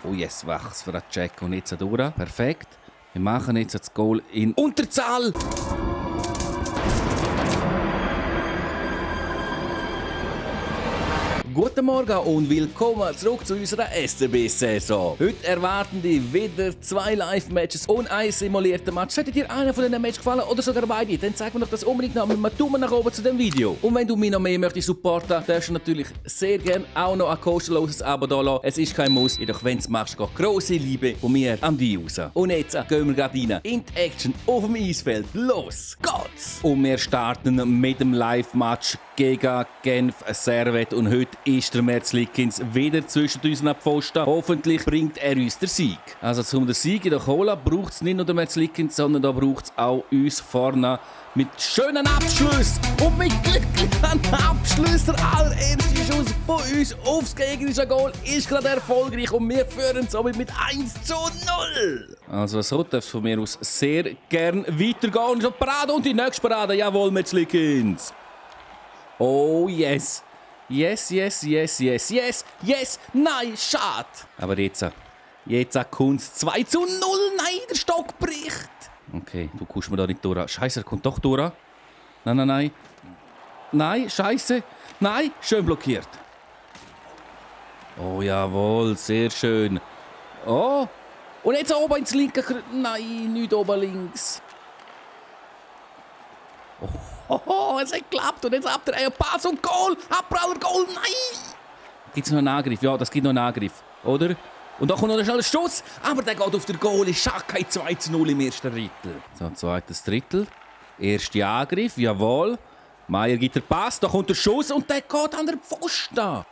Oh yes, wachs für den Check und jetzt durch. Perfekt. Wir machen jetzt das Goal in Unterzahl. Guten Morgen und willkommen zurück zu unserer SCB-Saison. Heute erwarten dich wieder 2 Live-Matches und ein simulierter Match. Sollte dir einer von diesen Matches gefallen oder sogar beide, dann zeig mir doch das unbedingt noch mit einem Daumen nach oben zu dem Video. Und wenn du mich noch mehr möchtest supporten, darfst du natürlich sehr gerne auch noch ein kostenloses Abo da lassen. Es ist kein Muss, jedoch wenn du es machst, geht grosse Liebe von mir an dich raus. Und jetzt gehen wir gerade rein in die Action auf dem Eisfeld. Los geht's! Und wir starten mit dem Live-Match gegen Genf Servette und heute ist der Merzlikins wieder zwischen unseren Pfosten. Hoffentlich bringt er uns den Sieg. Also um den Sieg zu holen, braucht es nicht nur den Merzlikins, sondern da braucht es auch uns vorne mit schönen Abschlüssen und mit glücklichen Abschlüssen. Der allererste Schuss von uns aufs gegnerische Goal ist gerade erfolgreich und wir führen somit mit 1:0. Also so darf es von mir aus sehr gern weitergehen. Schon Parade und die nächste Parade. Jawohl, Merzlikins. Oh yes. Yes, yes, yes, yes, yes, yes. Nein, schade. Aber jetzt kommt es 2:0. Nein, der Stock bricht. Okay, du kommst mir da nicht durch. Scheiße, er kommt doch durch. Nein, nein, nein. Nein, scheiße. Nein, schön blockiert. Oh, jawohl, sehr schön. Oh, und jetzt oben ins linke. Nein, nicht oben links. Oh, es hat geklappt und jetzt habt ihr einen Pass und Goal! Abpraller Goal, nein! Gibt es noch einen Angriff? Ja, das gibt noch einen Angriff, oder? Und da kommt noch ein schneller Schuss, aber der geht auf den Goal. Es ist kein 2:0 im ersten Drittel. So, zweites Drittel. Erster Angriff, jawohl. Meier gibt den Pass, da kommt der Schuss und der geht an der Pfosten.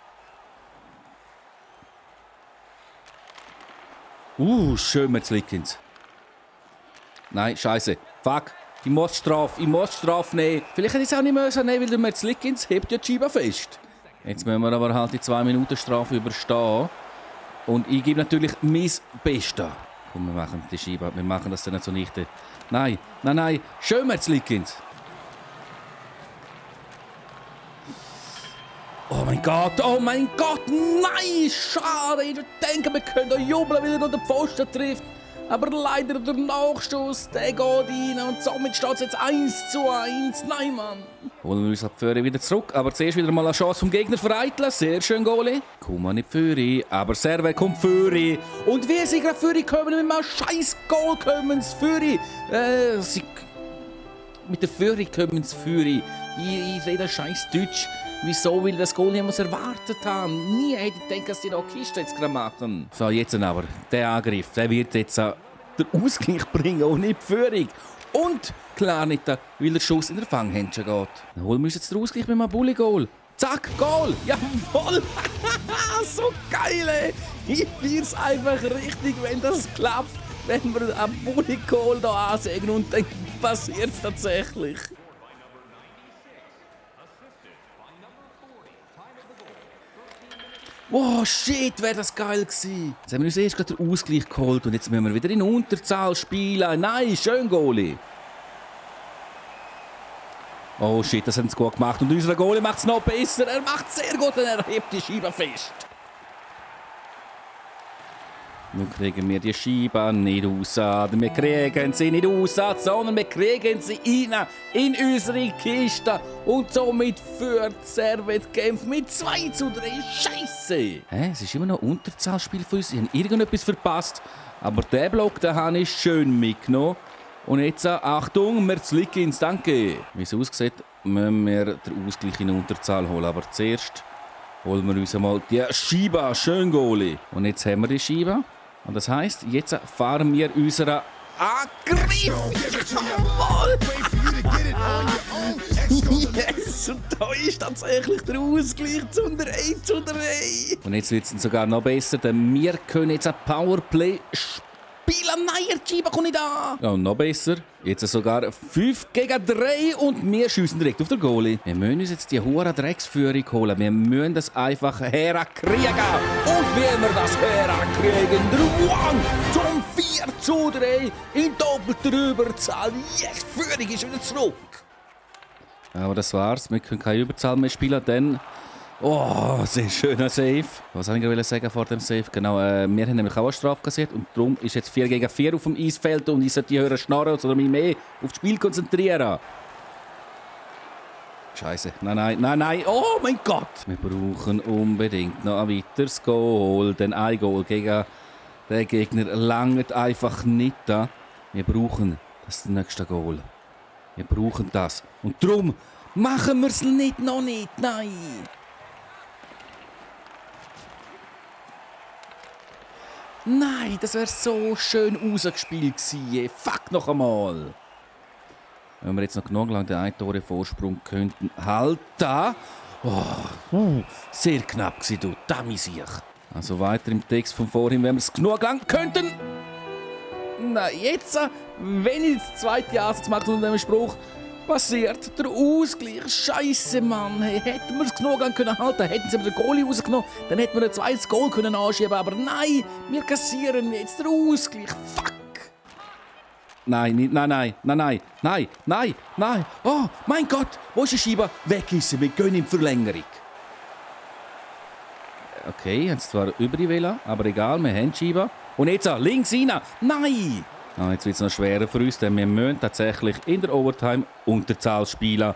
Schön Merzlikins. Nein, scheiße. Fuck. Ich muss Strafe nehmen. Vielleicht hätte ich es auch nicht müssen nehmen, weil der Merzlikins hebt ja die Scheibe fest. Jetzt müssen wir aber halt die 2 Minuten Strafe überstehen. Und ich gebe natürlich mein Bestes. Komm, wir machen die Scheibe. Wir machen das dann nicht zunichte. Nein, nein, nein. Schön Merzlikins. Oh mein Gott, nein, schade. Ich denke, wir können da jubeln, weil er noch den Pfosten trifft. Aber leider der Nachschuss, der geht rein und somit steht es jetzt 1:1. Nein, Mann. Holen wir uns ab Führer wieder zurück, aber zuerst wieder mal eine Chance vom Gegner vereiteln. Sehr schön, Goalie. Komm mal nicht Führer, aber Servette kommt Führer. Und wie sie gerade Führer kommen, mit einem scheiß Goal kommen sie Führer. Mit der Führer kommen sie Führer. Ich rede scheiß Deutsch. Wieso will das Goal niemand erwartet haben? Nie hätte ich gedacht, dass die noch Kiste jetzt gerade machen. So, jetzt aber. Der Angriff, der wird jetzt den Ausgleich bringen und nicht die Führung. Und klar nicht, weil der Schuss in der Fanghändchen geht. Dann holen wir uns jetzt den Ausgleich mit einem Bulli-Goal. Zack, Goal! Jawohl! So geil, ey! Ich feier's einfach richtig, wenn das klappt. Wenn wir einen Bulli-Goal hier ansägen und dann passiert's tatsächlich. Wow, shit, wäre das geil gewesen. Jetzt haben wir uns erst gerade den Ausgleich geholt und jetzt müssen wir wieder in Unterzahl spielen. Nein, schön, Goalie. Oh shit, das haben sie gut gemacht. Und unser Goalie macht es noch besser. Er macht es sehr gut und er hebt die Scheibe fest. Nun kriegen wir die Scheibe nicht raus. Wir kriegen sie nicht raus, sondern wir kriegen sie rein in unsere Kiste. Und somit führt Servette Genf mit 2:3. Scheisse! Es ist immer noch ein Unterzahlspiel für uns. Ich habe irgendetwas verpasst. Aber der Block, den habe ich schön mitgenommen. Und jetzt, Achtung, Merzlikins, danke. Wie es aussieht, müssen wir den Ausgleich in Unterzahl holen. Aber zuerst holen wir uns einmal die Scheibe. Schön, Goalie. Und jetzt haben wir die Scheibe. Und das heisst, jetzt fahren wir unseren Angriff! Jawohl! Yes! Und da ist tatsächlich der Ausgleich zu 3:3. Und jetzt wird es sogar noch besser, denn wir können jetzt ein Powerplay spielen. Nein, die Scheibe kommt nicht an! Ja, und noch besser, jetzt sogar 5:3 und wir schiessen direkt auf den Goalie. Wir müssen uns jetzt die hohe Drecksführung holen. Wir müssen das einfach herkriegen. Und wie wir das herkriegen, der One zum 4:3 in doppelter Überzahl. Yes, die Führung ist wieder zurück. Aber das war's, wir können keine Überzahl mehr spielen, denn Oh, sehr schöner Save. Was wollte ich gerade sagen vor dem Save? Genau, wir haben nämlich auch eine Strafe kassiert und darum ist jetzt 4 gegen 4 auf dem Eisfeld und ich sollte die höher schnarren oder mich mehr auf das Spiel konzentrieren. Scheiße. Nein. Oh mein Gott. Wir brauchen unbedingt noch ein weiteres Goal. Denn ein Goal gegen den Gegner langt einfach nicht da. Wir brauchen das nächste Goal. Wir brauchen das. Und darum machen wir es noch nicht. Nein. Nein, das wäre so schön rausgespielt gewesen. Fuck noch einmal. Wenn wir jetzt noch genug lang den einen Tore-Vorsprung könnten halten. Oh, sehr knapp gewesen, du. Damisiech. Also weiter im Text von vorhin, wenn wir es genug lang könnten. Na, jetzt, wenn ich das zweite Ansatz mache unter dem Spruch, passiert der Ausgleich. Scheisse, Mann. Hey, hätten wir es genug lang können halten, hätten sie den Goalie rausgenommen, dann hätten wir ein zweites Goal können anschieben. Aber nein, wir kassieren jetzt den Ausgleich. Fuck. Nein. Oh, mein Gott, wo ist der Schieber? Weg ist er, wir gehen in die Verlängerung. Okay, jetzt zwar über die Vela, aber egal, wir haben Schieber. Und jetzt links rein. Nein! Jetzt wird es noch schwerer für uns, denn wir müssen tatsächlich in der Overtime Unterzahl spielen.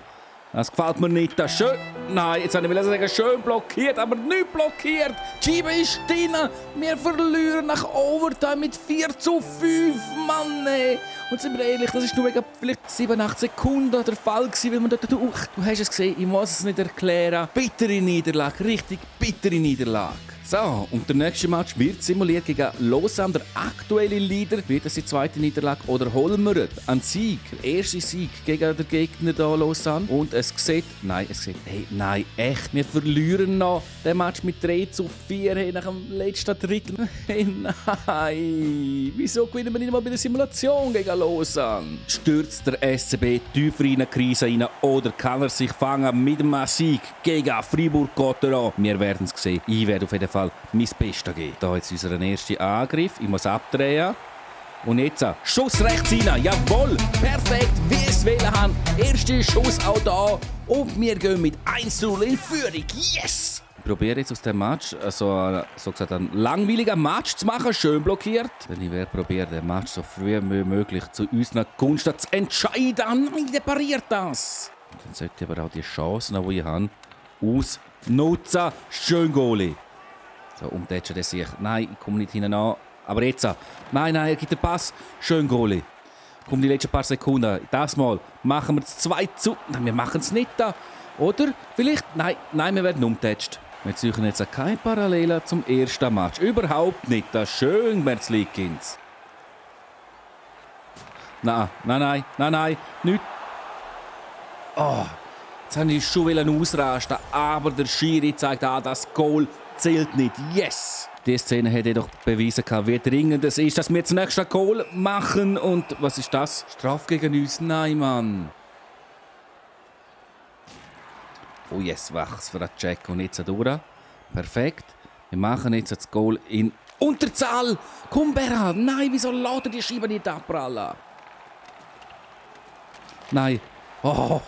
Das gefällt mir nicht. Das schön. Nein, jetzt wollte ich sagen, schön blockiert, aber nicht blockiert. Die Scheibe ist drin. Wir verlieren nach Overtime mit 4:5. Mann, ey. Und sind wir ehrlich, das ist nur vielleicht 7, 8 Sekunden der Fall gewesen, weil man dort, du hast es gesehen, ich muss es nicht erklären. Bittere Niederlage, richtig bittere Niederlage. So, und der nächste Match wird simuliert gegen Lausanne. Der aktuelle Leader. Wird das die zweite Niederlage oder holen wir einen Sieg? Der erste Sieg gegen den Gegner hier, Lausanne. Und es sieht, hey, nein, echt, wir verlieren noch den Match mit 3:4 hey, nach dem letzten Drittel. Hey, nein, wieso gewinnen wir nicht mal bei der Simulation gegen Lausanne? Stürzt der SCB tiefer in eine Krise rein oder kann er sich fangen mit einem Sieg gegen Fribourg-Gotteron? Wir werden es sehen. Ich werde auf jeden Fall mein Bestes geben. Hier jetzt unseren ersten Angriff. Ich muss abdrehen. Und jetzt Schuss rechts rein. Jawohl, perfekt, wie ich es wählen habe. Erster Schuss auch da. Und wir gehen mit 1:0 in Führung. Yes! Ich probiere jetzt aus dem Match so gesagt, einen langweiligen Match zu machen. Schön blockiert. Denn ich werde probieren, den Match so früh wie möglich zu unseren Gunsten zu entscheiden. Nein, der pariert das. Und dann sollte ich aber auch die Chancen, die ich habe, ausnutzen. Schön Goalie. So, umtätschen das sich. Nein, ich komme nicht hinten an. Aber jetzt. Nein, er gibt den Pass. Schön Goalie. Kommt die letzten paar Sekunden. Das Mal machen wir es 2:0. Nein, wir machen es nicht da. Oder? Vielleicht? Nein, wir werden umtätscht. Wir suchen jetzt keine Parallelen zum ersten Match. Überhaupt nicht. Das ist schön, Merzlikins. Nein. Nicht. Oh, jetzt haben die schon ausrasten. Aber der Schiri zeigt an, das Goal zählt nicht. Yes! Die Szene hätte doch bewiesen, wie dringend es ist, dass wir das nächste Goal machen. Und was ist das? Strafe gegen uns? Nein, Mann. Oh yes, wachs für den Check. Und jetzt durch. Perfekt. Wir machen jetzt das Goal in Unterzahl. Komm, Beran. Nein, wieso lässt er die Scheibe nicht abprallen? Nein. Oh,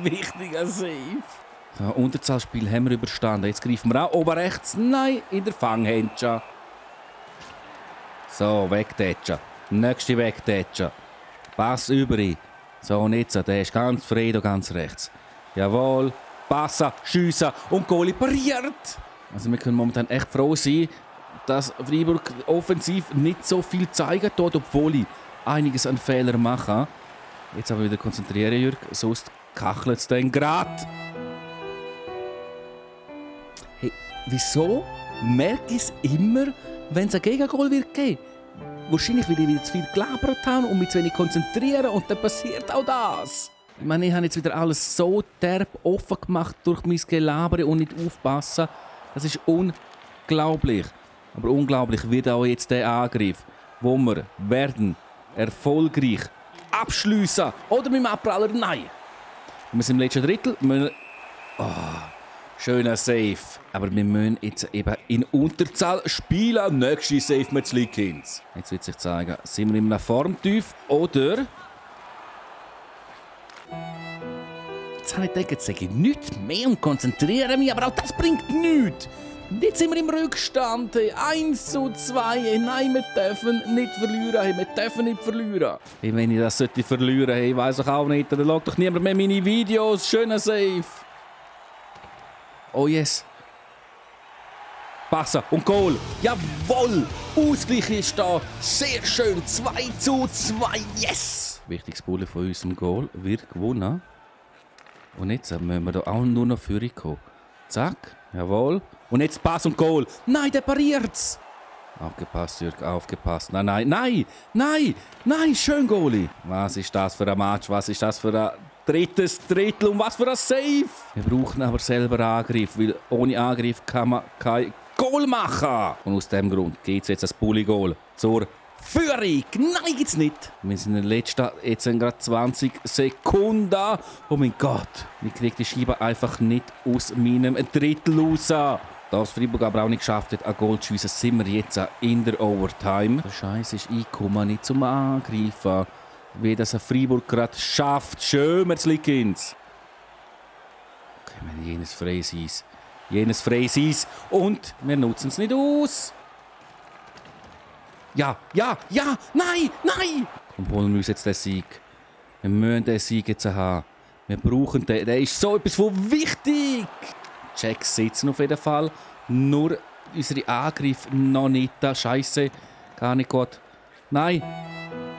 wichtiger Save. So, Unterzahlspiel haben wir überstanden. Jetzt greifen wir an. Oben rechts. Nein, in der Fanghändchen. So, wegtätschen. Nächste wegtätschen. Pass über ihn. So, und jetzt, der ist ganz frei, ganz rechts. Jawohl. Passen, schiessen und Goalie pariert. Also wir können momentan echt froh sein, dass Freiburg offensiv nicht so viel zeigen tut, obwohl ich einiges an Fehlern mache. Jetzt aber wieder konzentrieren, Jürg. Sonst kachelt es dann gerade. Hey, wieso merke ich es immer, wenn es ein Gegengol wird geben? Wahrscheinlich, weil ich wieder zu viel gelabert habe und mich zu wenig konzentrieren und dann passiert auch das. Ich meine, ich habe jetzt wieder alles so derb offen gemacht durch mein Gelabere und nicht aufpassen. Das ist unglaublich. Aber unglaublich wird auch jetzt der Angriff, wo wir werden erfolgreich abschliessen oder mit dem Abpraller. Nein. Wir sind im letzten Drittel. Schöner Save. Aber wir müssen jetzt eben in Unterzahl spielen. Nächste Save mit Merzlikins. Jetzt wird sich zeigen, sind wir in einem Formtief oder Jetzt habe ich gedacht, jetzt sage ich nichts mehr und konzentriere mich, aber auch das bringt nichts. Jetzt sind wir im Rückstand. 1:2. Nein, wir dürfen nicht verlieren. Wir dürfen nicht verlieren. Wenn ich das verlieren sollte, weiss ich auch nicht. Dann schaut doch niemand mehr meine Videos. Schöner Save. Oh yes. Passen und Goal. Jawohl. Ausgleich ist da. Sehr schön. 2:2. Yes. Wichtiges Bulli von unserem Goal wird gewonnen. Und jetzt müssen wir da auch nur noch Führung kommen. Zack. Jawohl. Und jetzt Pass und Goal. Nein, der pariert's. Aufgepasst, Jürg, aufgepasst. Nein, schön, Goalie. Was ist das für ein Match? Was ist das für ein drittes Drittel? Und was für ein Save? Wir brauchen aber selber Angriff, weil ohne Angriff kann man kein Goal machen. Und aus dem Grund geht es jetzt das Bulli-Goal zur Führung. Nein, gibt's nicht. Wir sind in den letzten, jetzt sind gerade 20 Sekunden. Oh mein Gott, ich kriege die Scheibe einfach nicht aus meinem Drittel raus. Da es Freiburg aber auch nicht geschafft hat, ein Goal zu schiessen, sind wir jetzt in der Overtime. Der Scheiß ist eingekommen, nicht zum Angreifen. Wie das ein Freiburg gerade schafft. Schön, Merzlikins. Okay, wir haben jenes Freiseis. Jenes Freiseis. Und wir nutzen es nicht aus. Ja, nein! Und holen wir uns jetzt den Sieg. Wir müssen den Sieg jetzt haben. Wir brauchen den. Der ist so etwas von wichtig. Checks sitzen auf jeden Fall. Nur unsere Angriffe noch nicht da. Scheiße. Gar nicht gut. Nein.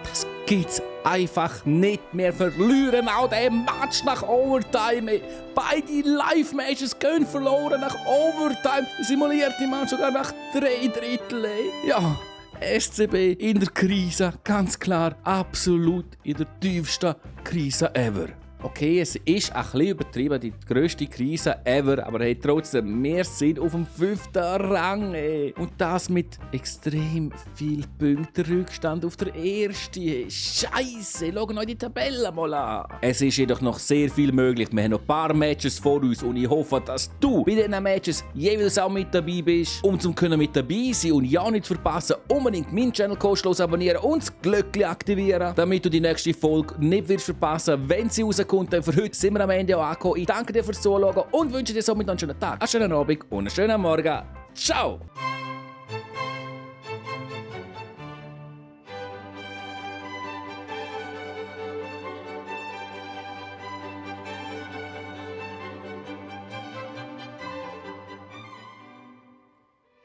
Das gibt's einfach nicht mehr. Verlieren auch den Match nach Overtime. Beide Live-Matches gehen verloren nach Overtime. Simuliert die Mann sogar nach 3 Drittel. Ja. SCB in der Krise, ganz klar, absolut in der tiefsten Krise ever. Okay, es ist ein bisschen übertrieben, die grösste Krise ever, aber hey, trotzdem, wir sind auf dem 5. Rang. Ey. Und das mit extrem viel Punkten Rückstand auf der 1. Scheiße, schaut euch die Tabelle mal an. Es ist jedoch noch sehr viel möglich. Wir haben noch ein paar Matches vor uns und ich hoffe, dass du bei diesen Matches jeweils auch mit dabei bist. Um zu können mit dabei sein und ja nicht verpassen, unbedingt meinen Channel kostenlos abonnieren und das Glöckchen aktivieren, damit du die nächste Folge nicht wirst verpassen, wenn sie rauskommt. Für heute sind wir am Ende auch angekommen. Ich danke dir fürs Zuschauen und wünsche dir somit noch einen schönen Tag, einen schönen Abend und einen schönen Morgen. Ciao!